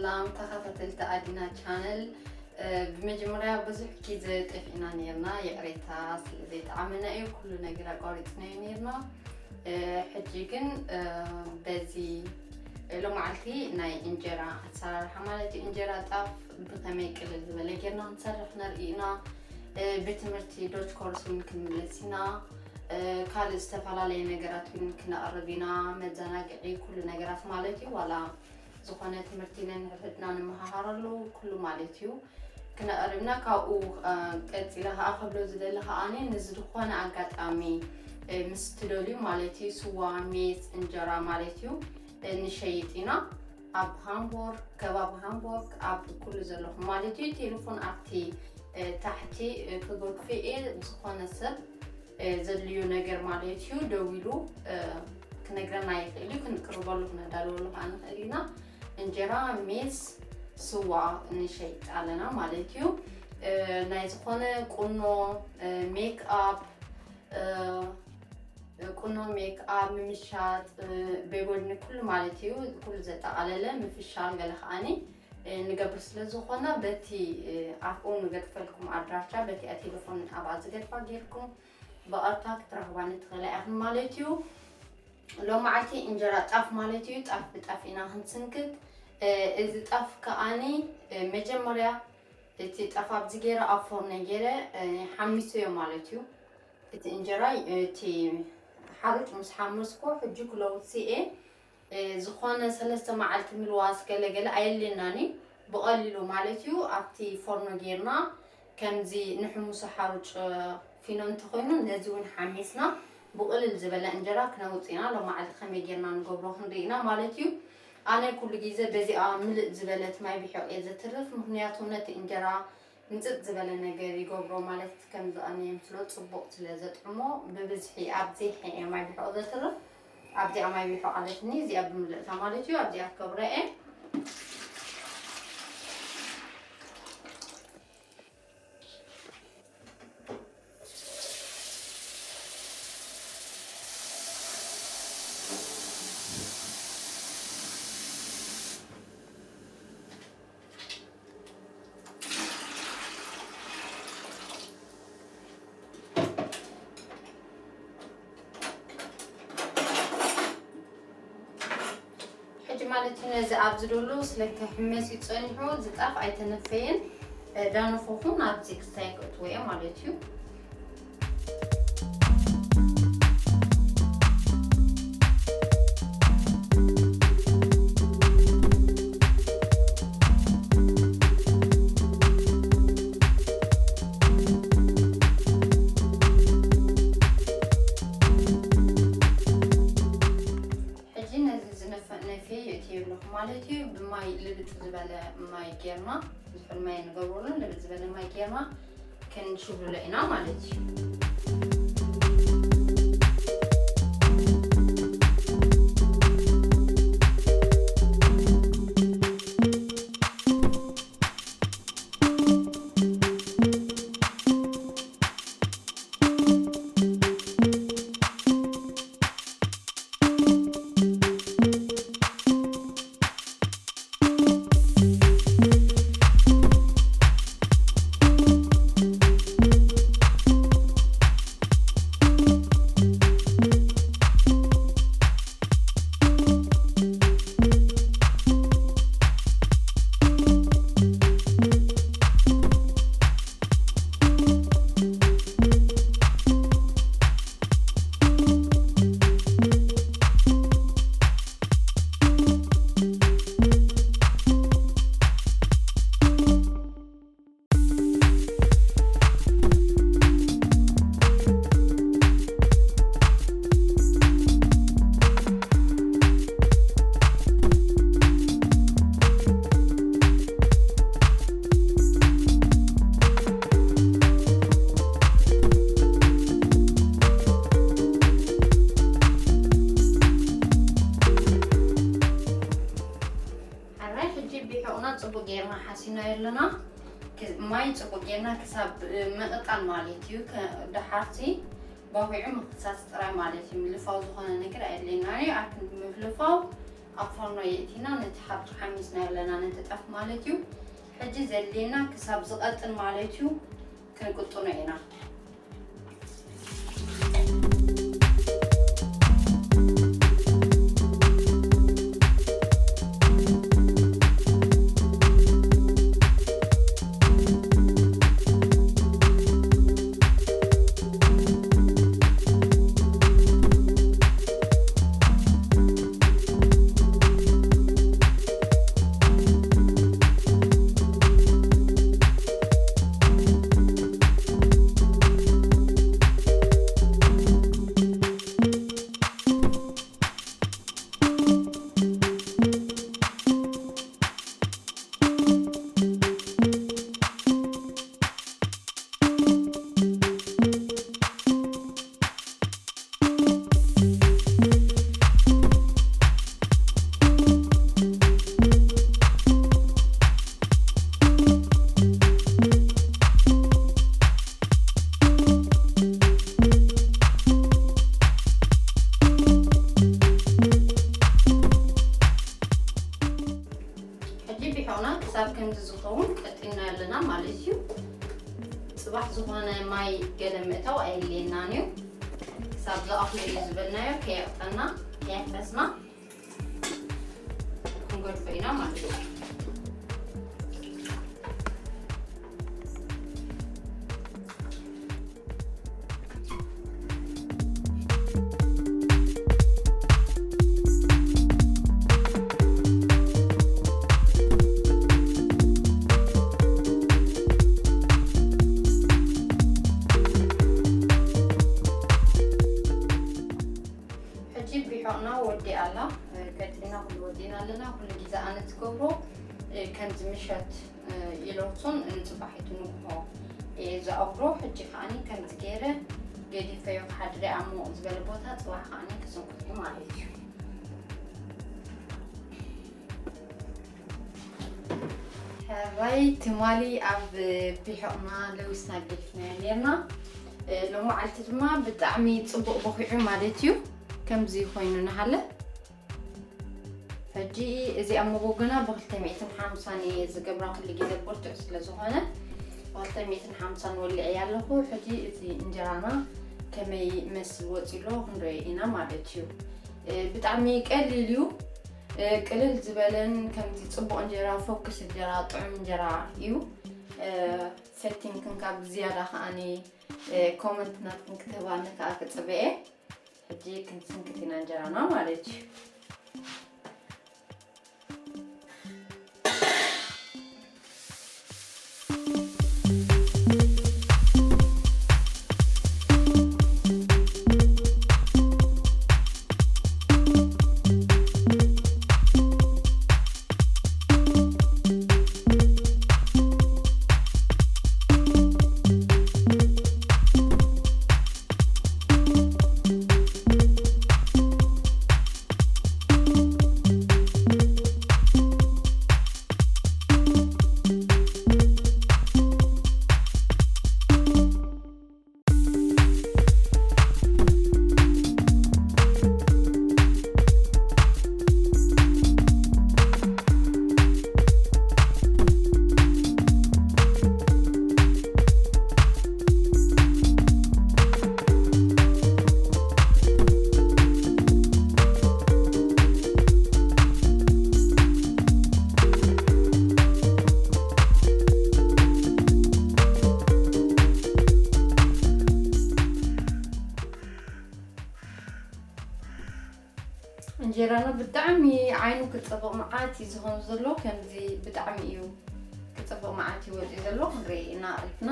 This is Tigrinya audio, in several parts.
ሰላም ተኸታተልቲ ኣዲና ቻነል፣ እ፣ ብመጀመርያ ብዙሕ ግዜ ጠፊእና ነይርና፣ ይቕሬታ ስለ ዘይጠዓመና እዩ፣ ኩሉ ነገር ኣቋሪፅናዮ ነይርና። እ፣ ሕጂ ግን፣ እ፣ በዚ ሎመዓልቲ ናይ እንጀራ ኣሰራርሓ ማለት እዩ፣ እንጀራ ጣፍ ብኸመይ ቅልል ዝበለ ጌርና ክንሰርሕ ነርኢ ኢና። እ፣ ብትምህርቲ ዶች ኮርስ እውን ክንምለስ ኢና። እ፣ ካልእ ዝተፈላለየ ነገራት እውን ክነቕርብ ኢና፣ መዘናግዒ ኩሉ ነገራት ማለት እዩ። ዋላ ዝኾነ ትምህርቲ ነንሕድሕድና ንመሃሃረሉ ኩሉ ማለት እዩ ክነቕርብና። ካብኡ፣ እ፣ ቀጺለ ከኣ ክብሎ ዝደሊ ከኣኒ፣ ንዝኾነ ኣጋጣሚ፣ እ፣ ምስ ትደልዩ ማለት እዩ፣ ስዋ፣ ሜስ፣ እንጀራ ማለት እዩ፣ እ፣ ንሸይጥ ኢና። ኣብ ሃምቦርግ፣ ከባቢ ሃምቦርግ፣ ኣብ ኩሉ ዘለኹም ማለት እዩ። ቴሌፎን ኣብቲ፣ እ፣ ታሕቲ፣ እ፣ ክገድፎ እየ። ዝኾነ ሰብ እ፣ ዘድልዮ ነገር ማለት እዩ ደዊሉ፣ እ፣ ክነግረና ይኽእል እዩ። ክንቅርበሉ ክነዳልወሉ ከዓ ንኽእል ኢና። እንጀራ፣ ሜስ፣ ስዋ ንሸይጥ ኣለና ማለት እዩ። እ፣ ናይ ዝኾነ ቁኖ፣ እ፣ ሜክ ኣፕ፣ እ፣ ቁኖ፣ ሜክ ኣፕ፣ ምምሻጥ፣ እ፣ በጎድኒ ኩሉ ማለት እዩ። ኩሉ ዘጠቓለለ ምፍሻል ገለ ከዓኒ፣ እ፣ ንገብር ስለ ዝኾና በቲ፣ እ፣ ኣብኡ ንገድፈልኩም ኣድራሻ በቲኣ ቴሌፎን ኣብኣ ዝገድፋ ጌርኩም ብቐጥታ ክትረኽባኒ ትኽእላ ኢኽን ማለት እዩ። ሎመዓልቲ እንጀራ ጣፍ ማለት እዩ፣ ጣፍ ብጣፍ ኢና ክንስንክት። እ፣ እዚ ጣፍ ከኣኒ፣ እ፣ መጀመርያ እቲ ጣፍ ኣብዚ ገይረ ኣብ ፎርኖ ገይረ፣ እ፣ ሓሚሰዮ ማለት እዩ። እቲ እንጀራ፣ እቲ ሓሩጭ ምስ ሓመስኩ፣ ሕጂ ክለውሲ እየ። እ፣ ዝኾነ ሰለስተ መዓልቲ ምልዋስ ገለ ገለ ኣየድልየናን እዩ። ብቐሊሉ ማለት እዩ ኣብቲ ፎርኖ ጌርና ከምዚ ንሕሙሶ ሓሩጭ ፊኖ እንተኾይኑ ነዚ እውን ሓሚስና ብቕልል ዝበለ እንጀራ ክነውጽእ ኢና። ሎመዓልቲ ከመይ ጌርና ንገብሮ ክንርኢ ኢና ማለት እዩ። ኣነ ኩሉ ግዜ በዚኣ ምልእ ዝበለት ማይ ብሒቕ እየ ዘትርፍ፣ ምኽንያቱ ነቲ እንጀራ ምጽጥ ዝበለ ነገር ይገብሮ፣ ማለት ከም ዝቐነየ ምስሎ ጽቡቕ ስለ ዘጥዕሞ፣ ብብዝሒ ኣብ ዘይሐ እየ ማይ ብሕቕ ዘትርፍ። ኣብዚኣ ማይ ብሕቕ ኣለትኒ፣ እዚኣ ብምልእታ ማለት እዩ። ኣብዚኣ ክገብረ እየ። ሕጂ ማለት እዩ ነዚ ኣብዚ ደሎ ስለ ክሕመስ እዩ ጸኒሑ፣ እዚ ጣፍ ኣይተነፈየን። እ፣ ዳነፈኹ ናብዚ ክስታይ ክእትዎ እየ ማለት እዩ። ሕጂ ነዚ ዝነፈ-፣ ነፍየ የእትዮ ኣለኹ ማለት እዩ። ብማይ ልብጥ ዝበለ ማይ ጌርና፣ ዝሑል ማይ ንገብረሉን ልብጥ ዝበለ ማይ ጌርና ክንሽብሎ ኢና ማለት እዩ። ሕራይ ሕጂ ብሕቑና ጽቡቕ ጌርና ሓሲናዮ ኣለና። ክ-፣ ማይ ጽቡቕ ጌርና ክሳብ፣ እ፣ ምቕጣን ማለት እዩ። ከ-፣ ደሓርቲ ባኺዑ ምፍሳስ ጥራይ ማለት እዩ። ምልፋው ዝኾነ ነገር ኣየድልየናን እዩ። ኣክን ብምልፋው ኣብ ፎርኖ የእቲና ነቲ ሓርጭ ሓሚስና ኣለና ነቲ ጣፍ ማለት እዩ። ሕጂ ዘድልየና ክሳብ ዝቐጥን ማለት እዩ ክንቅጥኖ ኢና። ሕጂ ቢሖና ክሳብ ከምዚ ዝኸውን ቀጢና ኣለና ማለት እዩ። ጽባሕ ዝኾነ ማይ ገለ ምእታው ኣየድልየናን እዩ። ክሳብ ዝኣኽሎ እዩ ዝበልናዮ ከየቕጠና ከየሕፈስና ክንገድፎ ኢና ማለት እዩ። ሕጂ ቢሖና ወዲኣ ኣላ። ቀጢና ኩሉ ወዲና ኣለና። ኩሉ ግዜ ኣነ ትገብሮ ከምዚ ምሸት ኢሎትን ንጽባሒቱ ንግሆ እየ ዝኣጉሮ። ሕጂ ከዓኒ ከምዚ ገይረ ገዲፈዮ ክሓድር እየ ኣብ ምዉቕ ዝበለ ቦታ፣ ጽባሕ ከዓኒ ክስንኩት እዩ ማለት እዩ። ሕራይ ትማሊ ኣብ ቢሖቕና ለዊስና ገዲፍናዮ ነርና። ሎማዓልቲ ድማ ብጣዕሚ ጽቡቕ ቦኺዑ ማለት እዩ። ከምዚ ኮይኑ ንሃለ። ሕጂ እዚ ኣብ መጎጎና ብ ክልተ ሚእትን ሓምሳን እየ ዝገብራ፣ ኩሉ ግዜ ብርቱዕ ስለ ዝኾነ ብ ክልተ ሚእትን ሓምሳን ወሊዐያ ኣለኹ። ሕጂ እዚ እንጀራና ከመይ መስል ወፂሎ ክንሪኦ ኢና ማለት እዩ። እ፣ ብጣዕሚ ቀሊል እዩ። እ፣ ቅልል ዝበለን ከምዚ ፅቡቕ እንጀራ፣ ፎክስ እንጀራ፣ ጥዑም እንጀራ እዩ። እ፣ ፈቲንክን ካብ ዝያዳ ከዓኒ፣ እ፣ ኮመንት ናትክን ክትህባኒ ከዓ ክፅበየ። ሕጂ ክንስንክት ኢና እንጀራና ማለት እዩ። እንጀራና ብጣዕሚ ዓይኑ ክጸብቕ መዓት እዩ ዝኾን ዘሎ። ከምዚ ብጣዕሚ እዩ ክጸብቕ መዓት እዩ ወጺኡ ዘሎ። ክንርኢ ኢና ኣሪፍና።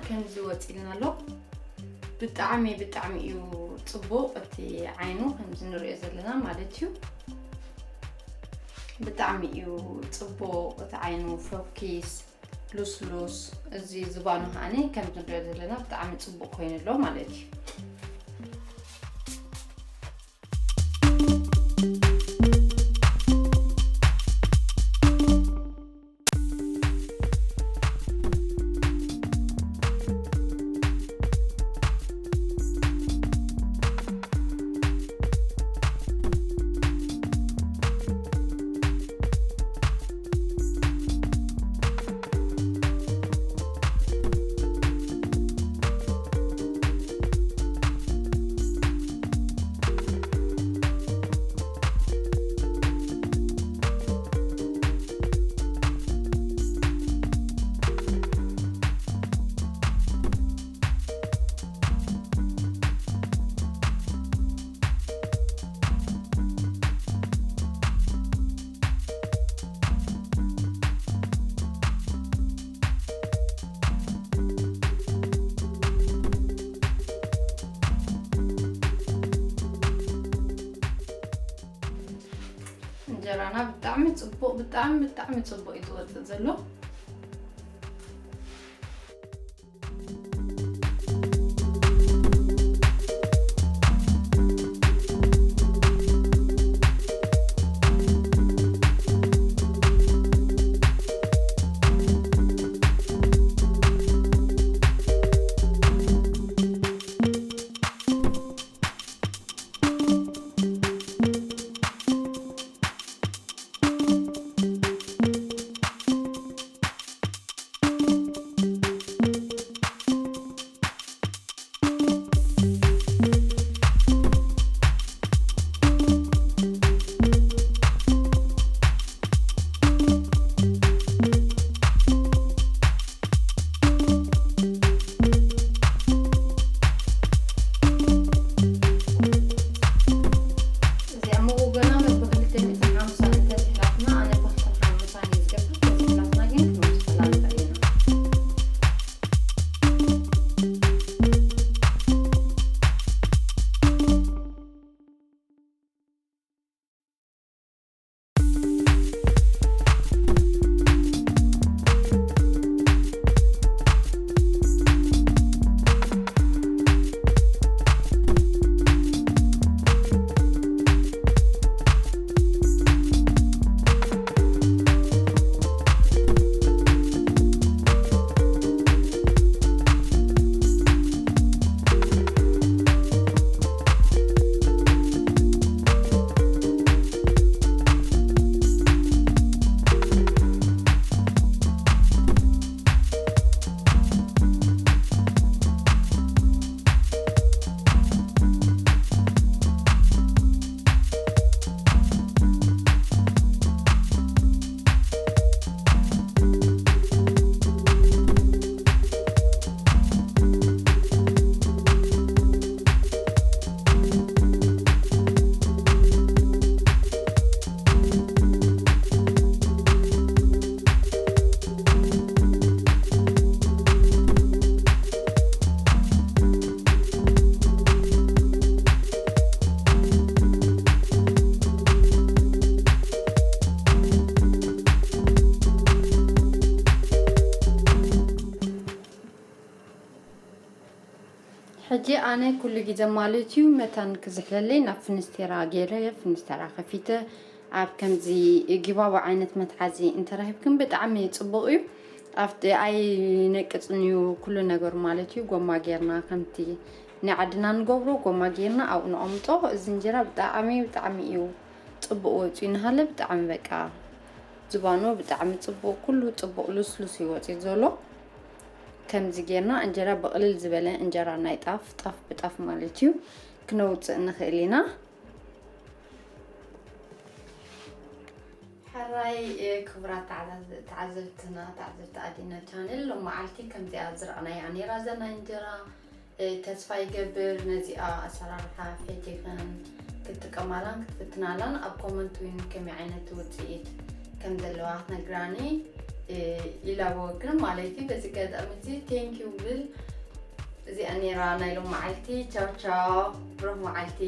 ከምዚ ወፂልና ኣሎ። ብጣዕሚ ብጣዕሚ እዩ ፅቡቕ እቲ ዓይኑ፣ ከምዚ ንሪኦ ዘለና ማለት እዩ። ብጣዕሚ እዩ ፅቡቕ እቲ ዓይኑ፣ ፈኪስ፣ ሉስሉስ። እዚ ዝባኑ ከዓኒ ከምዚ ንሪኦ ዘለና ብጣዕሚ ፅቡቕ ኮይኑ ኣሎ ማለት እዩ። እንጀራና ብጣዕሚ ጽቡቕ፣ ብጣዕሚ፣ ብጣዕሚ ጽቡቕ እዩ ዝወጽእ ዘሎ። እዚኣ መጎጎና ብክልተ ሚእትን ሓምሳን እንተዝሕላፍና፣ ኣነ ብክልተ ሓምሳን እየ ዝገብር፣ እንተዝሕላፍና ግን ክንወስኸላ ንኽእል ኢና። ሕጂ ኣነ ኩሉ ግዜ ማለት እዩ መታን ክዝሕለለይ ናብ ፍንስቴራ ገይረ፣ ፍንስቴራ ከፊተ፣ ኣብ ከምዚ ጊባቦ ዓይነት መትሓዚ እንተረኺብክን ብጣዕሚ ጽቡቕ እዩ። ኣብቲ ኣይነቅጽን እዩ ኩሉ ነገሩ ማለት እዩ። ጎማ ጌርና ከምቲ ናይ ዓድና ንገብሮ ጎማ ጌርና ኣብኡ ነቐምጦ። እዚ እንጀራ ብጣዕሚ ብጣዕሚ እዩ ጽቡቕ ወጺኡ እናሃለ ብጣዕሚ በቃ ዝባኑ ብጣዕሚ ጽቡቕ፣ ኩሉ ጽቡቕ ልስሉስ እዩ ወጺኡ ዘሎ። ከምዚ ጌርና እንጀራ ብቕልል ዝበለ እንጀራ ናይ ጣፍ፣ ጣፍ ብጣፍ ማለት እዩ፣ ክነውጽእ ንኽእል ኢና። ሕራይ፣ እ፣ ክቡራት ተዓዛዝ-፣ ተዓዘብትና፣ ተዓዘብቲ ኣዲና ቻነል፣ ሎም መዓልቲ ከምዚኣ ዝረኣናያ ነይራ ዘና እንጀራ። እ፣ ተስፋ ይገብር ነዚኣ ኣሰራርሓ ፈቲኽን ክትጥቀማላን ክትፍትናላን ኣብ ኮመንት እውን ከመይ ዓይነት ውፅኢት ከም ዘለዋ ክትነግራኒ፣ ኢላዎ ግን ማለት እዩ። በዚ ኣጋጣሚ እዚ thank you ብል። እዚኣ ነይራ ናይ ሎም መዓልቲ። ቻው ቻው፣ ብሩህ መዓልቲ።